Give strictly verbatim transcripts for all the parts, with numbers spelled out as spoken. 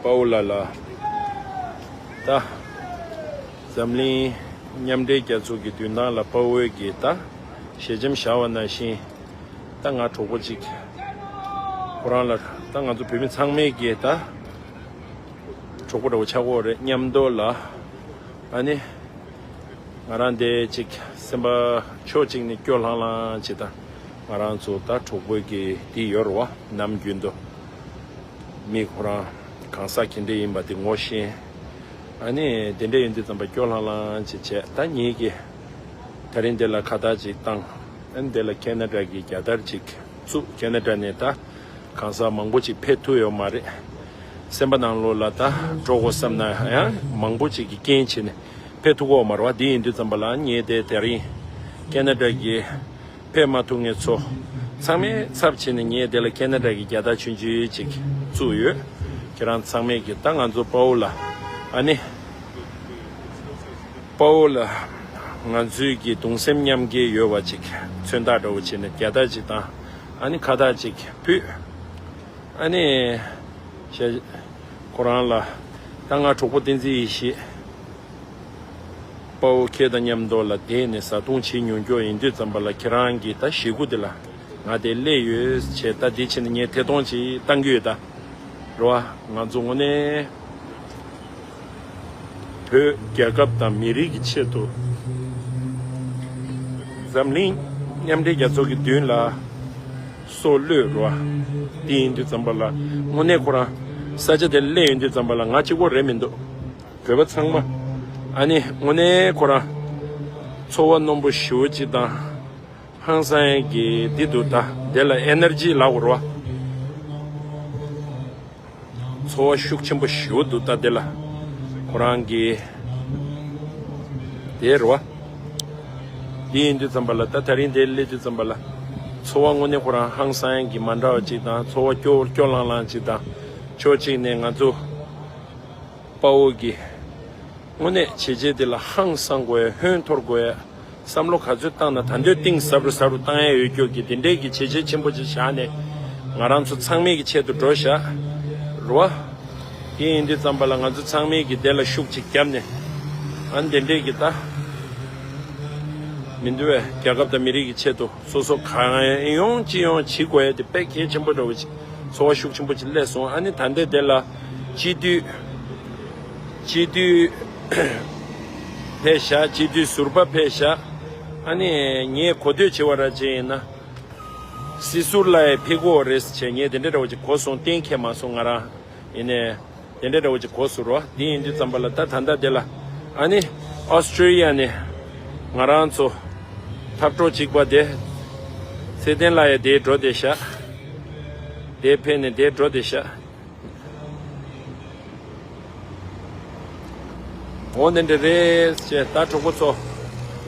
དཔའ་བོ་ལགས་ལ། ད། འཛམ་གླིང་མཉམ་འབྲེལ་རྒྱལ་ཚོགས་ཀྱི་མདུན་ཐང་ལ་དཔའ་བོའི་གི་ད། ཞལ་ཆེམས་བཞག་པ་ནང་བཞིན། ད་ང་གྲོགས་པོ་གཅིག་ཁོ་རང་ལ་ད་ང་ཚོ་བོད་མི་ཚང་མས་གི་ད། གྲོགས་པོ་འདྲ་བོ་ཆགས་ཀྱི་ཡོད་རེད་མཉམ་དུ་ལ། ཨ་ནི། ང་རང་འདི་གཅིག་སེམས་པ་ཕྱོགས་གཅིག་ནས་སྐྱོ་ལྷང་ལྷང་བྱེད་ད། ང་རང་ཚོ་ད་གྲོགས་པོའི་གི་འདི་ཡོད་རེད་བ་ནམ་རྒྱུན་དུ། མི་ཁོ་རང་གང་ཟག་ག་འདྲ་ཡིན་པ་དེ་ངོ་ཤེས། ཨ་ནི་དེ་འདྲ་ཡིན་དུས་ཙམ་པ་སྐྱོ་ལྷང་ལྷང་ཅིག་བྱས་ད་ངེད་ཀྱིས་དེ་རིང་འདི་ལ་ཁ་བཏགས་ཅིག་བཏང་། ཨ་ནི་འདི་ལ་ཁེ་ན་ཌ་གི་རྒྱལ་དར་ཅིག་བཙུགས། ཁེ་ན་ཌ་ནས་ད་གང་ཟག་མང་པོ་ཅིག་ཕེབས་ཐུབ་ཡོད་མ་རེད། སེམས་པ་ནང་ལོགས་ལ་ད་འགྲོ་དགོས་བསམ་ན་ཡང་མང་པོ་ཅིག་གིས་རྐྱེན་བྱས་ནས་ཕེབས་ཐུབ་ཀྱི་ཡོད་མ་རེད་བ། དེ་ཡིན་དུས་ཙམ་པ་ལ་ངས་དེ་དེ་རིང་ཁེ་ན་ཌ་གི་ཕེབས་མ་ཐུབ་མཁན་ཚོ་ཚང་མའི་ཚབ་བྱས་ནས་ངས་དེ་ལ་ཁེ་ན་ཌ་གི་རྒྱལ་དར་ཆུང་ཆུང་ཅིག་བཙུགས་ཡོད། ཁྱེད་རང་ཚང་མས་ཀྱི་ད་ང་ཚོ་དཔའ་བོ་ལ་ཨ་ནི་དཔའ་བོ་ལ་ང་ཚོའི་གི་གདུང་སེམས་མཉམ་སྐྱེད་ཡོད་པ་ཅིག་མཚོན་རྟགས་འདྲ་བོ་བྱས་ནས་རྒྱལ་དར་ཅིག་དང་ཨ་ནི་ཁ་བཏགས་ཅིག་ཕུལ། ཨ་ནི་ཞེས་ཁོ་རང་ལ་ད་ང་གྲོགས་པོ་བསྟན་འཛིན་ཡེ་ཤེས། དཔའ་བོ་ཁྱེད་དང་མཉམ་དུ་ལ་བསྡད་ནས་བཟའ་བཏུང་བྱེད་མྱོང་མཁན་ཡིན་དུས་ཙམ་པ་ལ་ཁྱེད་རང་གི་ད་ཞེ་དགུ་དེ་ལ་ང་དེ་སླེབས་ཡོད་བྱས་ད་འདི་ཕྱིན་ནས་ངས་ཐད་གཏོང་ཅིག་བཏང་གི་ཡོད་ད། རེད་བ། ང་ཚོ་དངོས་གནས་བོད་རྒྱལ་ཁབ་དང་མི་རིགས་ཀྱི་ཆེད་དུ་འཛམ་གླིང་མཉམ་འབྲེལ་རྒྱལ་ཚོགས་ཀྱི་མདུན་ལ་སྲོག་བློས་རེད་བ། འདི་ཡིན་དུས་ཙམ་པ་ལ་དངོས་གནས་ཁོ་རང་ས་ཆ་དེ་སླེབས་ཡོང་དུས་ཙམ་པ་ལ་ང་གཅིག་པོ་རེད་མི་འདུག་བོད་པ་ཚང་མ། ཨ་ནི་དངོས་གནས་ཁོ་རང་ཚོར་བ་རྣོན་པོ་ཞེ་པོ་ཅིག་དང་། ཧང་སང་གི་འདི་འདུག་ད་དེ་ལ་ཨེ་ནར་ཇི་ལབ་དགོས་རེད་བ། ཚོར་བ་ཤུགས་ཆེན་པོ་ཞེ་པོ་འདུག་ད་དེ་ལ་ཁོ་རང་གི་དེ་རེད་བ། འདི་ཡིན་དུས་ཙམ་པ་ལ་ད་དེ་རིང་དེ་སླེབས་དུས་ཙམ་པ་ལ་ཚོར་བ་དངོས་གནས་ཁོ་རང་ཧང་སང་གི་མ་འདྲ་བ་ཅིག་དང་ཚོར་བ་སྐྱོ་སྐྱོ་ལང་ལང་ཅིག་དང་ཕྱོགས་གཅིག་ནས་ང་ཚོ། དཔའ་བོ་གི། དངོས་གནས་བྱས་རྗེས་དེ་ལ་ཧང་སང་དགོས་ཡ་ཧོན་འཐོར་དགོས་ཡ། བསམ་བློ་ག་ཚོད་བཏང་ན་ད་འདོད་གཏིང་ཟབ་རུ་ཟབ་རུ་བཏང་ཡ་ཡོད་རྒྱུ་གི་དེ་འདྲའི་གི་བྱས་རྗེས་ཆེན་པོ་ཅིག་བཞག་ནས་ང་རང་ཚོ་ཚང་མའི་གི་ཆེད་དུ་འགྲོ་བཞག་རུ་བ། དེ་ཡིན་དུས་ཙམ་པ་ལ་ང་ཚོ་ཚང་མའི་གི་དེ་ལ་ཤུགས་ཅིག་བརྒྱབ་ནས་ཨ་ནི་དེ་འདྲའི་གི་ད་མི་འདུག་བས་རྒྱལ་ཁབ་དང་མི་རིགས་ཀྱི་ཆེད་དུ་སོ་སོ་གང་ཡོང་ཅི་ཡོང་བྱེད་དགོས་ཡ་དེ་དཔེ་གལ་ཆེན་པོ་འདྲ་བོ་ཅིག་ཚོར་བ་ཤུགས་ཆེན་པོ་ཅིག་སླེབས་སོང་། ཨ་ནི་ད་ལྟའི་དེ་ལ། སྤྱི་འཐུས། སྤྱི་འཐུས་ཕེབས་ཤག་སྤྱི་འཐུས་ཟུར་པ་ཕེབས་ཤག་ཨ་ནི་ངས་གོ་ཐོས་བྱས་པ་ར་ཅིག་ཡིན་ན། སྲིད་ཟུར་ལ་ཡང་ཕེབས་ཀྱི་ཡོད་རེད་ཟེར་བྱས་ངས་དེ་འདྲ་འདྲ་བོ་ཅིག་གོ་སོང་། གཏན་འཁེལ་མ་སོང་ང་རང་། ཡིན་ནའི་དེ་འདྲ་འདྲ་བོ་ཅིག་གོ་སོང་རོ། འདི་ཡིན་དུས་ཙམ་པ་ལ་ད་ད་ལྟ་དེ་ལ་ཨ་ནི་ཨོ་སི་ཀྲི་ལི་ཡ་ནས་ང་རང་ཚོ་འཐབ་གྲོགས་གཅིག་པ་དེ་ཚེ་བརྟན་ལགས་ཡང་དེ་འགྲོ་བསྡད་ཤག་དེ་ཕེབས་ནས་དེ་འགྲོ་བསྡད་ཤག་འོ་འདི་འདྲ་རེད་ཅེས། ད་གྲོགས་པོ་ཚོ་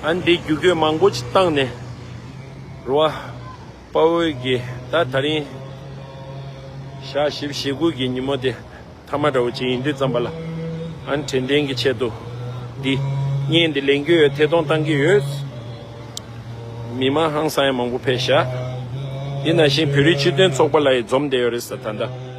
ཨ་ནི་འདི་བརྒྱུད་སྐུལ་མང་པོ་ཅིག་བཏང་ནས་རོ། དཔའ་བོའི་གི་ད་ད་རིང་ཞག་བཞི་བཅུ་ཞེ་དགུ་གི་ཉིན་མོ་དེ་མཐའ་མ་འདྲ་བོ་ཅིག་ཡིན་དུས་ཙམ་པ་ལ་ཨ་ནི་དྲན་རྟེན་གྱི་ཆེད་དུ་འདི་བརྙན་འདི་ལེན་གྱི་ཡོད། ཐད་གཏོང་བཏང་གི་ཡོད། མི་མང་ཧང་སང་ཡ་མང་པོ་ཕེབས་ཤག་འདི་ནང་བཞིན་བོད་རིགས་སྤྱི་མཐུན་ཚོགས་པ་ལ་ཡང་འཛོམས་བསྡད་ཡོད་རེད་ཟེར་ད་ལྟ།